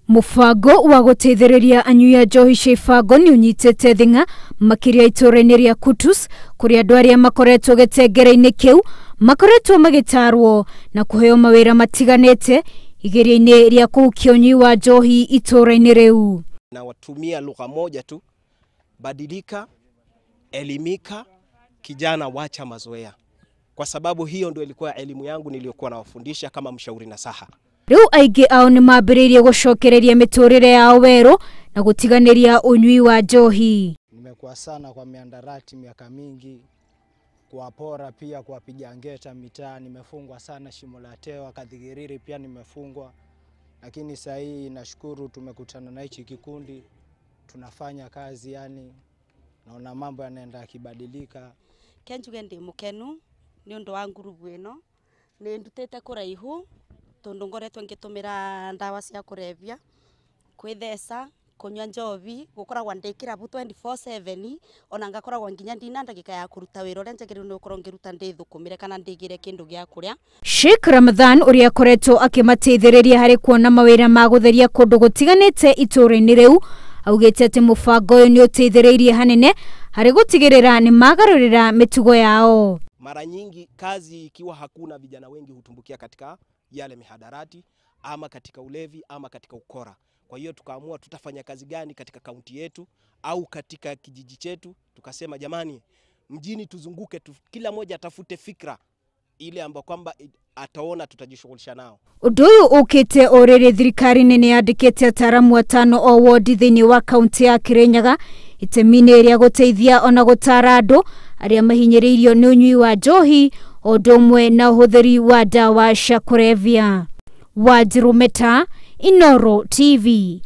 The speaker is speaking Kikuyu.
Mũbango wa gũteithĩrĩria anyui a njohi cia ibango nĩ ũnyitĩte thing'a makĩria itũũra-inĩ rĩa Kutus, kũrĩa andũ arĩa makoretwo gĩtengere-inĩ kĩu makoretwo magĩtarwo na kũheo mawĩra matiganĩte igeria-inĩ rĩa kũhukia ũnyui wa njohi itũũra-inĩ rĩu. Na watumia lugha moja tu, badilika, elimika, kijana wacha mazoea, kwa sababu hiyo ndio ilikuwa elimu yangu niliyokuwa nawafundisha kama mshauri nasaha. Rĩu aingĩ ao nĩ mambĩrĩirie gũcokereria mĩtũrĩre yao werũ na gũtiganĩria ũnyui wa njohi. Nimekuwa sana kwa miandarati miaka mingi, kuwapora pia, kuwapiga ngeta mitaa. Nimefungwa sana Shimo la Tewa, Kathigiriri pia nimefungwa, lakini sasa hii nashukuru tumekutana na hichi kikundi, tunafanya kazi, yani naona mambo yanaenda yakibadilika. Kenjuge ndi mukenu ni undu wa ngurubu ino ni ndutite kuraihu tondu ngoretwo ngitumira ndawa cia kurebia, kwithesa, kunywa njovi, gukoragwo ndi kirabu 24/7, ona ngakoragwo nginya ndina ndagika ya kuruta wira uria njagiriirwo ni gukorwo ngiruta ndi thukumire kana ndigire kindu gia kuria. Sheikh Ramadhan uria akoretwo akimateithĩrĩria harĩ kuona mawĩra ma gũtheria kũndũ gũtiganĩte itũũra-inĩ rĩu augĩte atĩ mũbango ũyũ nĩ ũteithĩrĩirie hanene harĩ gũtigĩrĩra nĩ magarũrĩra mĩtugo yao. Mara nyingi kazi ikiwa hakuna, vijana wengi hutumbukia katika yale mihadarati ama katika ulevi ama katika ukora. Kwa hiyo tukaamua tutafanya kazi gani katika kaunti yetu au katika kijiji chetu. Tukasema jamani, mjini tuzunguke tu, kila moja atafute fikra ile ambayo kwamba ataona tutajishughulisha nao. Ũndũ ũyũ ũkĩte o rĩrĩ thirikari nĩ yandĩkĩte ataaramu atano o wodi thĩinĩ wa kaunti ya Kirinyaga itemi-inĩ rĩa gũteithia ona gũtaara andũ arĩa mahinyĩrĩirio nĩ ũnyui wa njohi o ũndũ ũmwe na ũhũthĩri wa ndawa cia kũrebia. Wanjiru Meta, Inooro TV.